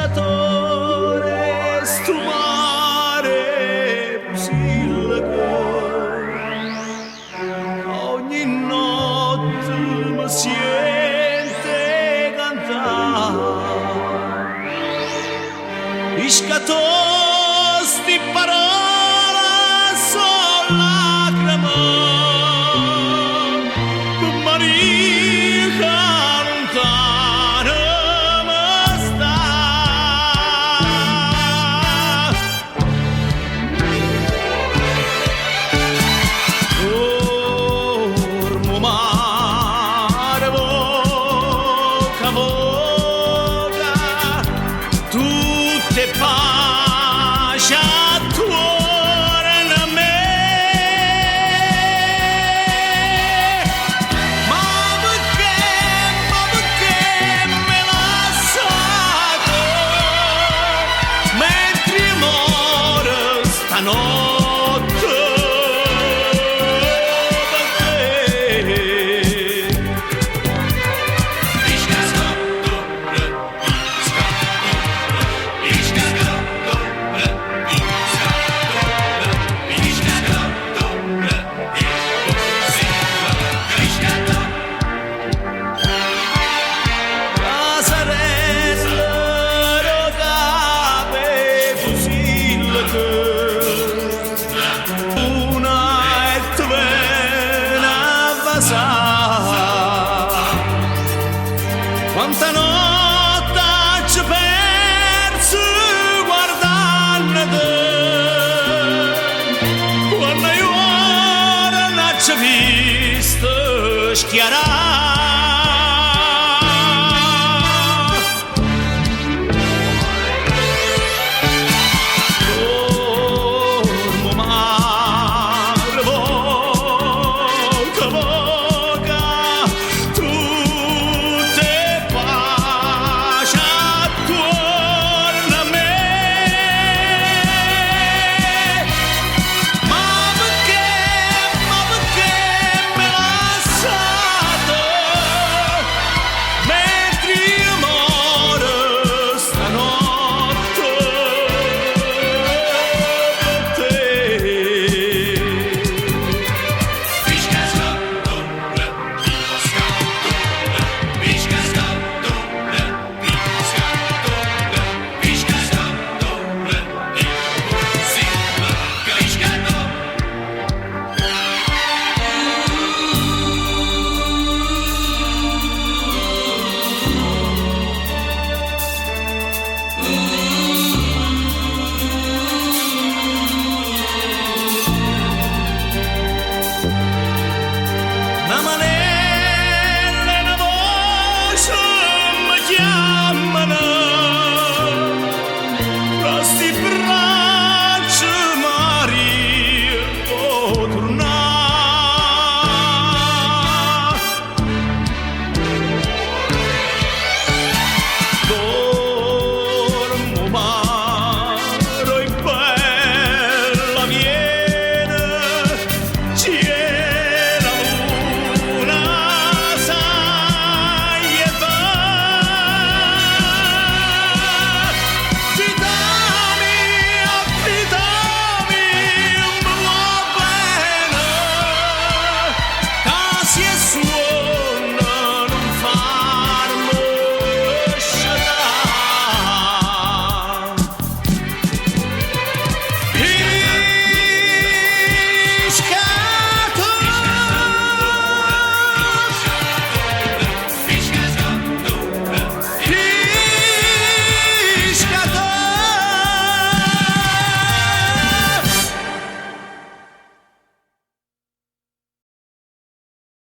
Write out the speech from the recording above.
Piscatore, 'stu mare 'e Pusilleco, ogni notte me siente 'e cantà. Piscatò, 'sti parole so' lacreme pe' Maria ca luntano me sta. Dorme 'o mare, voca, voca, tutt' è pace attuorno a me. Ma pecché, ma pecché m'hê lassato mentre io moro stanotte pe' te? Piscatore, piscatore, piscatore, piscatore, piscatore, piscatore. Casarella d' 'o Capo 'e Pusilleco, luna e te vene a vasà. Quanta notte aggio perzo guardannete, quanno juorno n'aggio visto schiarà.